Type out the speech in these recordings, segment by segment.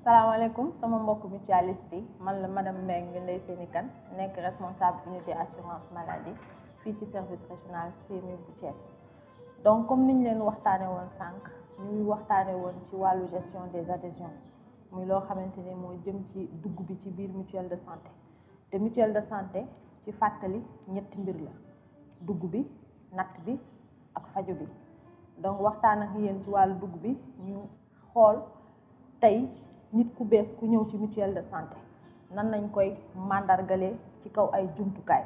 salaamaaleykum sama mbokk mutualiste yi man la madame Mbengue Ndeye Seyni Kane nekk responsable unité assurance maladie fii ci service régional CMU bu Thiès. Donc comme niñ leen waxtaane woon sànq ñuy waxtaane woon ci wàllu gestion des adhésions muy loo xamante ni moo jëm ci dugg bi ci biir mutuelle de santé te mutuelle de santé ci fàttali ñetti mbir la: dugg bi, natt bi ak faju bi. Donc waxtaan ak yéen ci wàllu dugg bi ñu xool tey nit ku bees ku ñëw ci mutuelle de santé nan lañ koy màndargalee ci kaw ay jumtukaay.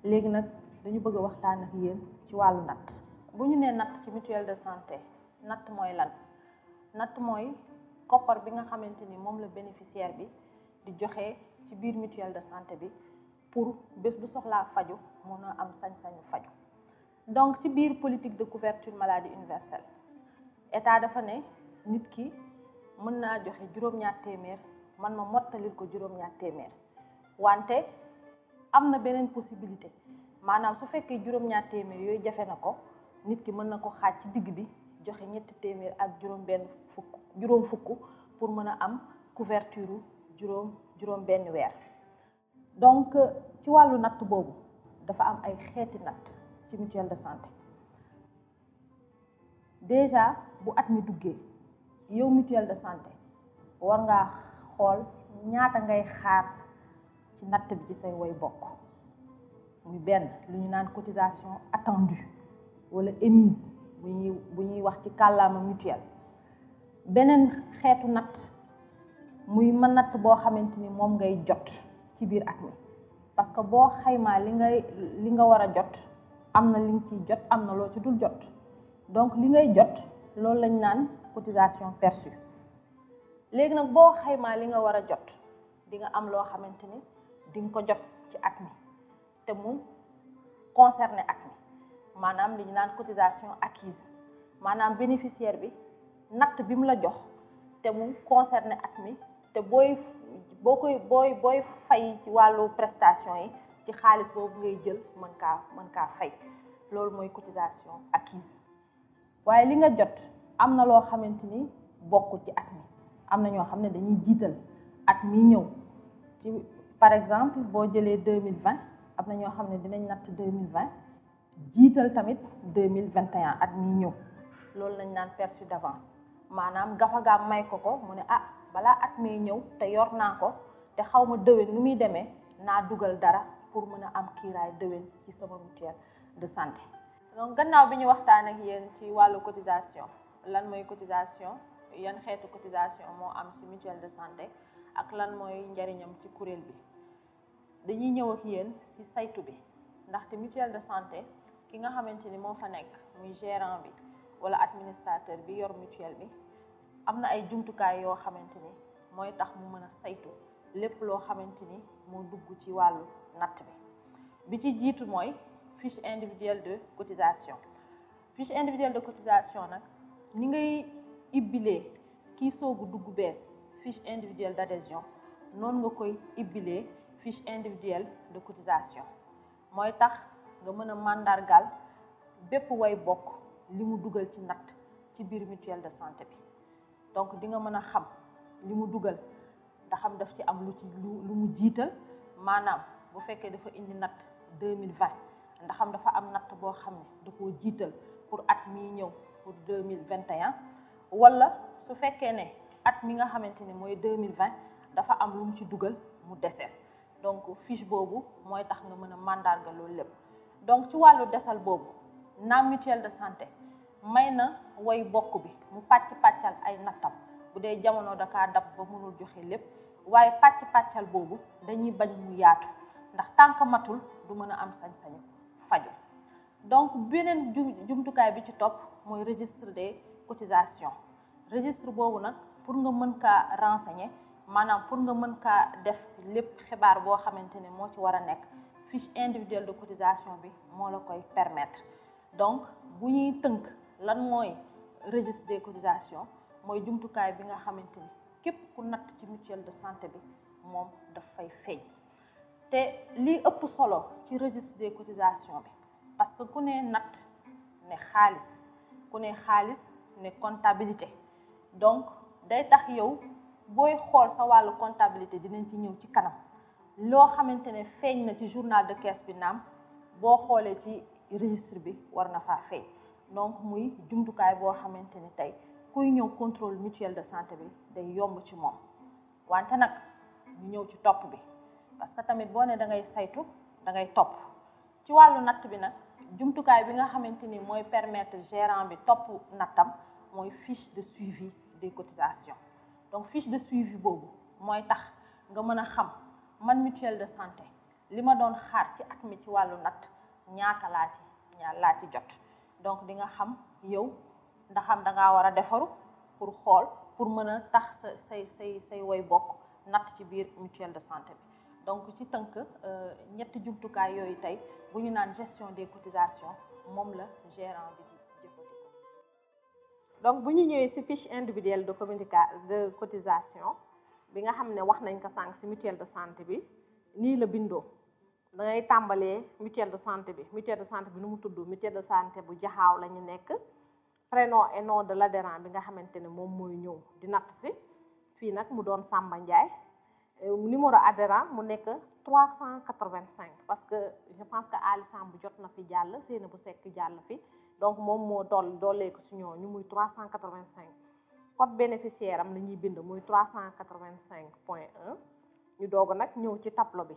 léegi nag dañu bëgg a waxtaan ak yéen ci wàllu natt. bu ñu nee natt ci mutuelle de santé, natt mooy lan? natt mooy koppar bi nga xamante ni moom la bénéficiaire bi di joxe ci biir mutuelle de santé bi pour bés bu soxlaa faju mën a am sañ-sañu faju. donc ci biir politique de couverture maladie universelle, état dafa ne nit ki mën naa joxe juróom-ñaar téeméer, man ma mottalil ko juróom-ñaar téeméer. wante am na beneen possibilité, maanaam su fekkee juróom-ñaar téeméer yooyu jafe na ko, nit ki mën na ko xaaj ci digg bi joxe ñetti téeméer ak juróom fukk pour mën a am couverture juróom benn weer. donc ci wàllu natt boobu dafa am ay xeeti natt ci mutuelle de santé. déjà bu at mi duggee, yow mutuelle de santé war ngaa xool ñaata ngay xaar ci natt bi ci say woy bokk. muy benn lu ñu naan cotisation attendue wala émise bu ñuy wax ci kàllaama mutuelle. beneen xeetu natt muy natt boo xamante ni moom ngay jot ci biir at mi, parce que boo xaymaa li nga war a jot am na li nga ciy jot, am na loo ci dul jot. donc li ngay jot loolu lañ naan cotisation perçue. léegi nag boo xaymaa li nga war a jot di nga am loo xamante ni di nga ko jot ci at mi te mu concerné at mi, maanaam li ñu naan cotisation acquise, maanaam bénéficiaire bi natt bi mu la jox te mu concerné at mi te booy fay ci wàllu prestation yi ci xaalis boobu ngay jël mën kaa fay. loolu mooy cotisation acquise. waaye li nga jot am na loo xamante ni bokkul ci at mi. am na ñoo xam ne dañuy jiital at mi ñëw ci, par exemple boo jëlee 2020, am na ñoo xam ne dinañ natt 2020 jiital tamit 2021 at mi ñëw. loolu lañ naan perçu d'avance, maanaam gafagaam may ko mu ne balaa at mi ñëw te yor naa ko te xaw ma déwén nu muy demee, naa dugal dara pour mën a am kiiraay déwén ci sama mutuelle de santé. donc gannaaw bi ñu waxtaan ak yéen ci wàllu cotisation, lan mooy cotisation, yan xeetu cotisation moo am ci mutuelle de santé ak lan mooy njariñam ci kuréel bi, dañuy ñëw ak yéen ci saytu bi. ndaxte mutuelle de santé ki nga xamante ni moo fa nekk muy gérant bi wala administrateur bi yor mutuelle bi am na ay jumtukaay yoo xamante ni mooy tax mu mën a saytu lépp loo xamante ni moo dugg ci wàllu natt bi ci jiitu mooy fiche individuelle de cotisation. fiche individuelle de cotisation nag ni ngay ibbilee kii soogu dugg bees fiche individuelle d'adhésion, noonu nga koy ibbilee fiche individuelle de cotisation. mooy tax nga mën a màndargal bépp way bokk li mu dugal ci natt ci biir mutuelle de santé bi. donc di nga mën a xam li mu dugal ndax xam daf ci am lu mu jiital, maanaam bu fekkee dafa indi natt 2020 ndax xam dafa am natt boo xam ne da koo jiital pour at mi ñëw pour 2021, wala su fekkee ne at mi nga xamante ni mooy 2020 dafa am lu mu ci dugal mu deseel. donc fiche boobu mooy tax nga mën a mandarga loolu lépp. donc ci wàllu desal boobu naam mutuelle de santé may na way bokk bi mu pàccal ay nattam bu dee jamono dakaa dab ba mënul joxe lépp, waaye pàccal boobu dañuy bañ mu yaatu ndax tànk matul du mën a am sañ-sañu faju. donc beneen jumtukaay bi ci topp mooy registre des cotisations. registre boobu nag pour nga mën kaa renseigner, maanaam pour nga mën kaa def lépp xibaar boo xamante ne moo ci war a nekk fiche individuelle de cotisation bi moo la koy permettre. donc bu ñuy tënk lan mooy registre des cotisations mooy jumtukaay bi nga xamante ni képp ku natt ci mutuelle de santé bi moom daf fay feeñ. te lii ëpp solo ci registre des cotisations bi parce que ku ne natt ne xaalis ku ne xaalis ne comptabilité donc day tax yow booy xool sa wàllu comptabilité dinañ ci ñëw ci kanam loo xamante ne feeñ na ci journal de caisse bi naam boo xoolee ci registre bi war na faa feeñ. donc muy jumtukaay boo xamante ni tey kuy ñëw contrôle mutuelle de santé bi day yomb ci moom. wante nag ñu ñëw ci topp bi parce que tamit boo ne da ngay saytu da ngay topp ci wàllu natt bi nag jumtukaay bi nga xamante ni mooy permettre gérant bi topp nattam mooy fiche de suivi des cotisations. donc fiche de suivi boobu mooy tax nga mën a xam man mutuelle de santé li ma doon xaar ci at mi ci wàllu natt ñaata laa ci jot. donc di nga xam yow ndax xam da ngaa war a defaru pour xool pour mën a tax say way bokk natt ci biir mutuelle de santé bi. donc ci tënk ñetti jumtukaay yooyu tey bu ñu naan gestion des cotisations moom la gérant bi di jëfandikoo. donc bu ñu ñëwee ci fiche individuelle de cotisation bi nga xam ne wax nañ ko sànq ci mutuelle de santé bi nii la bindoo. da ngay tàmbalee mutuelle de santé bi nu mu tudd mutuelle de santé bu Jaxaaw la ñu nekk. prénom et nom de l'adhérent bi nga xamante ne moom mooy ñëw di natt si fii nag mu doon Samba Ndiaye. numéro adhérent mu nekk 385 parce que je pense que Ali Samb jot na fi jàll Seyna bu Sekk jàll fi donc moom moo doolee ko si ñooñu muy 385. code bénéficiaire am la ñuy bind muy 385.1 ñu doog nag ñëw ci tableau bi.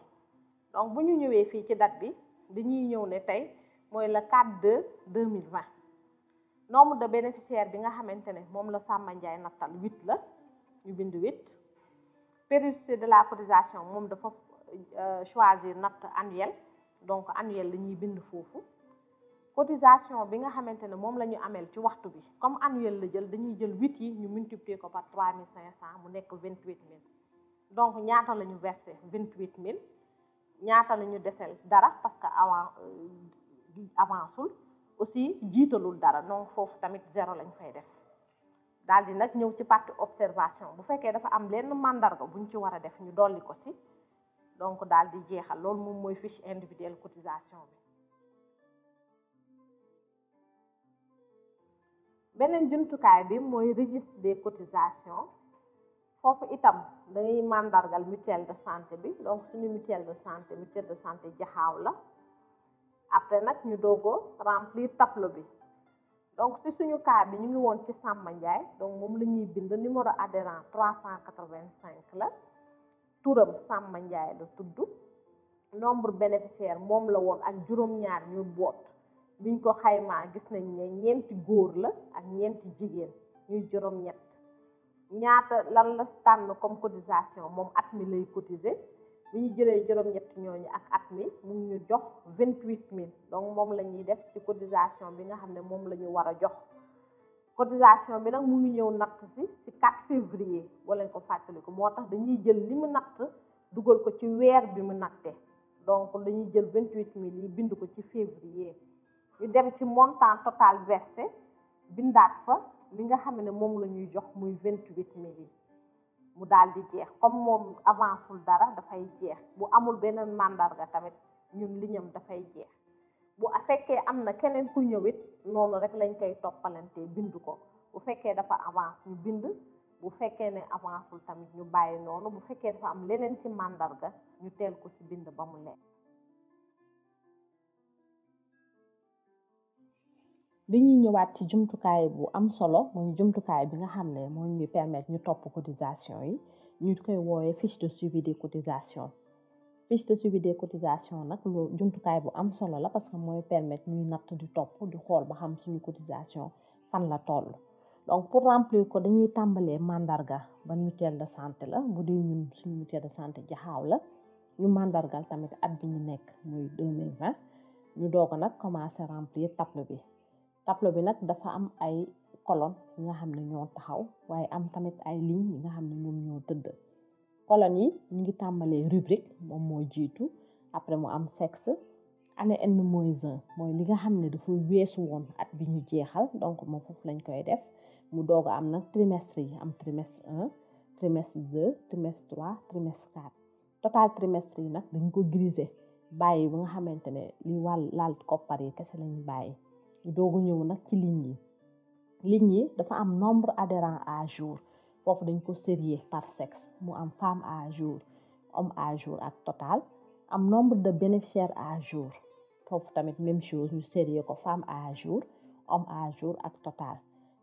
donc bu ñu ñëwee fii ci date bi dañuy ñëw ne tey mooy le 4/2/2020 nombre de bénéficiaires bi nga xamante ne moom la Samba Ndiaye nattal 8 la ñu bind 8. périodicité de la cotisation moom dafa choisir natt annuel donc annuel la ñuy bind foofu. cotisation bi nga xamante ne moom la ñu ameel ci waxtu bi comme annuel la jël dañuy jël 8 yi ñu multiplier ko par 3500 mu nekk 28000 donc ñaata la ñu versé 28000 ñaata la ñu desel dara parce que avanceul aussi jiitalul dara donc foofu tamit 0 lañ fay def. daal di nag ñëw ci partie observation bu fekkee dafa am lenn mandarga buñ ci war a def ñu dolli ko ci donc daal di jeexal loolu moom mooy fiche individuelle cotisation bi. beneen jumtukaay bi mooy registre des cotisations foofu itam dañuy mandargal mutuelle de santé bi donc suñu mutuelle de santé Jaxaaw la. après nag ñu doog a remplir tableau bi. donc ci suñu cas bi ñu ngi woon ci Samba Ndiaye donc moom la ñuy bind numéro adhérent 385 la turam Samba Ndiaye la tudd nombre bénéficiaire moom la woon ak juróom-ñaar ñu boot biñ ko xaymaa gis nañ ne ñeenti góor la ak ñeenti jigéen ñuy juróom-ñett. ñaata lan la tànn comme cotisation moom at mi lay cotiser bi ñu jëlee juróom-ñett ñooñu ak at mi mu ngi ñu jox 28000 donc moom la ñuy def ci cotisation bi nga xam ne moom la ñu war a jox. cotisation bi nag mu ngi ñëw natt ci 4 février boo leen ko fàttaliku moo tax dañuy jël li mu natt dugal ko ci weer bi mu natte donc dañuy jël 28000 yi bind ko ci février. ñu dem ci montant total versé bindaat fa li nga xam ne moom la ñuy jox muy 28000 yi mu daal di jeex comme moom avanceul dara dafay jeex bu amul beneen mandarga tamit ñun liñam dafay jeex. bu fekkee am na keneen ku ñëwit noonu rek lañ koy toppalante bind ko bu fekkee dafa avance ñu bind bu fekkee ne avanceul tamit ñu bàyyi noonu bu fekkee dafa am leneen ci mandarga ñu teel ko ci bind ba mu leer. dañuy ñëwaat ci jumtukaay bu am solo mooy jumtukaay bi nga xam ne moo ñuy permettre ñu topp cotisation yi ñu koy woowee fiche de suivi des cotisations. fiche de suivi des cotisations nag loolu jumtukaay bu am solo la parce que mooy permettre ñuy natt di topp di xool ba xam suñu cotisation fan la toll. donc pour remplir ko dañuy tàmbalee mandarga ban mutuelle de santé la bu dee ñun suñu mutuelle de santé Jaxaaw la ñu mandargal tamit at bi ñu nekk muy 2020 ñu doog a nag commencer remplir tableau bi. tableau bi nag dafa am ay colonne yi nga xam ne ñoo taxaw waaye am tamit ay lignes yi nga xam ne ñoom ñoo tëdd colonne yi ñu ngi tàmbalee rubrique moom moo jiitu après mu am sexe année N-1 mooy li nga xam ne dafa weesu woon at bi ñu jeexal donc moom foofu lañ koy def mu doog a am nag trimestre yi am trimestre 1 trimestre 2 trimestre 3 trimestre 4 total trimestre yi nag dañ ko griser bàyyi ba nga xamante ne li laal koppar yi kese lañ bàyyi ñu doog a ñëw nag ci ligne yi dafa am nombre adhérent à jour foofu dañ ko sérier par sexe mu am femme à jour homme à jour ak total am nombre de bénéficiaires à jour foofu tamit même chose ñu sérier ko femme à jour homme à jour ak total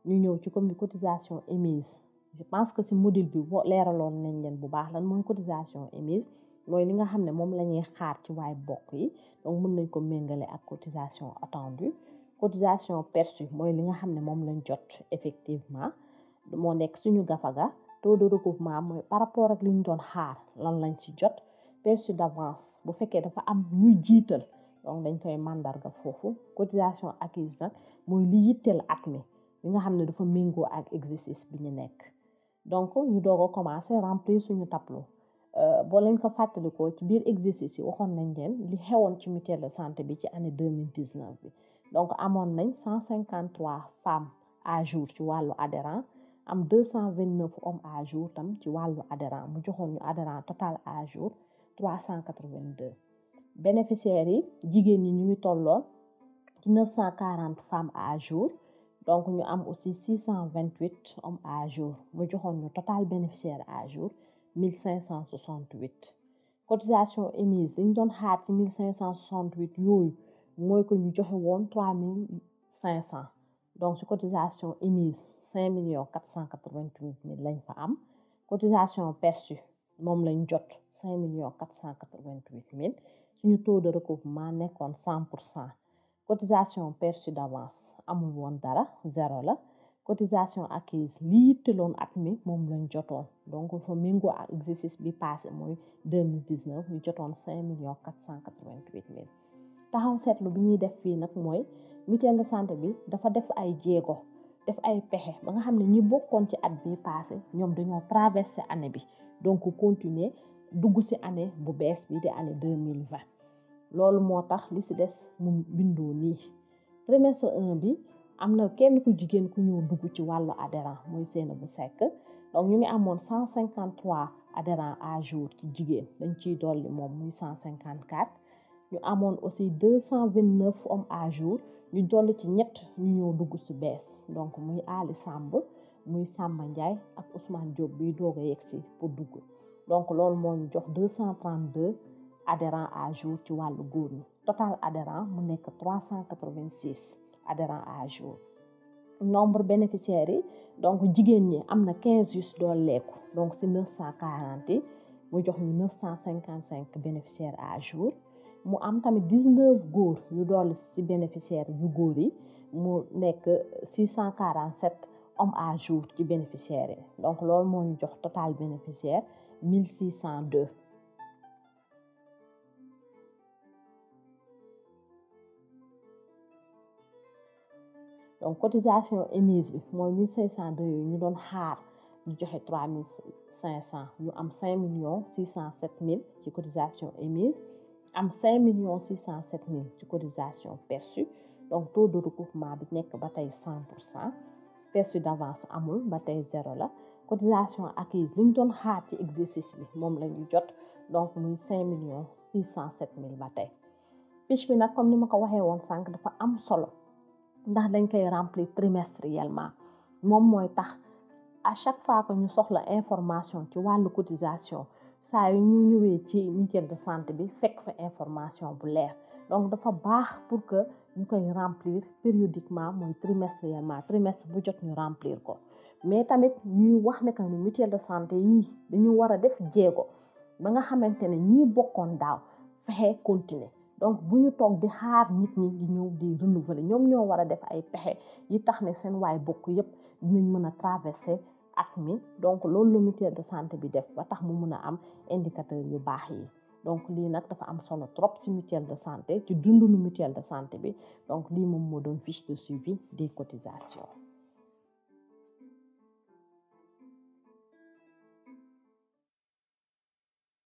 ñu ñëw ci comme cotisation émise je pense que si module bi leeraloon nañ leen bu baax lan mooy cotisation émise mooy li nga xam ne moom la ñuy xaar ci waay bokk yi donc mën nañ ko méngale ak cotisation attendue cotisation perçue mooy li nga xam ne moom lañ jot effectivement moo nekk suñu gafaga taux de recouvrement mooy par rapport ak li ñu doon xaar lan lañ ci jot perçu d'avance bu fekkee dafa am ñu jiital donc dañ koy mandarga foofu cotisation acquise nag mooy li yitteel at mi li nga xam ne dafa méngoo ak exercice bi ñu nekk donc ñu doog a commencer remplir suñu tableau boo leen ko fàttalikoo ci biir exercice yi waxoon nañ leen li xewoon ci mutuelle de santé bi ci année 2019 bi donc amoon nañ 153 femmes à jour ci wàllu adhérent am 229 hommes à jour tam ci wàllu adhérent mu joxoon ñu adhérent total à jour 382 bénéficiaires yi jigéen ñi ñu ngi tolloon ci 940 femmes à jour donc ñu am aussi 628 hommes à jour mu joxoon ñu total bénéficiaire à jour 1568 cotisation émise dañ doon xaar ci 1568 yooyu mooy ko ñu joxe woon 3500 donc ci cotisation émise 5 488 000 lañ fa am cotisation perçue moom lañ jot 5 488 000 suñu taux de recouvrement nekkoon 100%. cotisation perçue d'avance amul woon dara zéro la cotisation acquise li yitteloon at mi moom lañ jotoon donc fa méngoo ak exercice bi passé mooy 2019 ñu jotoon 5 488 000 taxaw seetlu bi ñuy def fii nag mooy mutuelle de santé bi dafa def ay jéego def ay pexe ba nga xam ne ñi bokkoon ci at bi passé ñoom dañoo traversé année bi donc continuer dugg ci année bu bees bi di année 2020 loolu moo tax li ci des mu bindoo nii trimestre 1 bi am na kenn ku jigéen ku ñëw dugg ci wàllu adhérent mooy Seynabou Seck donc ñu ngi amoon 153 adhérents à jour ci jigéen dañ ciy dolli moom muy 154 ñu amoon aussi 229 hommes à jour ñu dolli ci ñett ñu ñëw dugg ci bees donc muy Ali Samb muy Samba Ndiaye ak Ousmane Diop biy doog a yegg si pour dugg donc loolu moo ñu jox 232 adhérents à jour ci wàllu góor ñi total adhérent mu nekk 386 adhérents à jour nombre bénéficiaires yi donc jigéen ñi am na 15 yu si dooleeku donc si 940 yi mu jox ñu 955 bénéficiaires à jour mu am tamit 19 góor yu dolli si bénéficiaires yu góor yi mu nekk 647 hommes à jour ci bénéficiaires yi donc loolu moo ñu jox total bénéficiaire 1602 donc cotisation émise bi mooy 1502 yooyu ñu doon xaar ñu joxe 3500 ñu am 5 607 000 ci cotisation émise am 5 607 000 ci cotisation perçue donc taux de recouvrement bi nekk ba tey 100%. perçu d'avance amul ba tey zéro la cotisation acquise li ñu doon xaar ci exercice bi moom la ñu jot donc muy 5 607 000 ba tey fiche bi nag comme ni ma ko waxee woon sànq dafa am solo ndax dañ koy remplir trimestriellement moom mooy tax à chaque fois que ñu soxla information ci wàllu cotisation saa yu ñu ñëwee ci mutuelle de santé bi fekk fa information bu leer donc dafa baax pour que ñu koy remplir périodiquement mooy trimestriellement trimestre bu jot ñu remplir ko mais tamit ñuy wax ne que mutuelle de santé yii dañu war a def jéego ba nga xamante ne ñii bokkoon daaw fexe continuer donc bu ñu toog di xaar nit ñi di ñëw di renouveler ñoom ñoo war a def ay pexe yi tax ne seen waay bokk yépp dinañ mën a traverser at mi donc loolu la mutuelle de santé bi def ba tax mu mën a am indicateur yu baax yi donc lii nag dafa am solo trop ci mutuelle de santé ci dundunu mutuelle de santé bi donc lii moom moo doon fiche de suivi des cotisations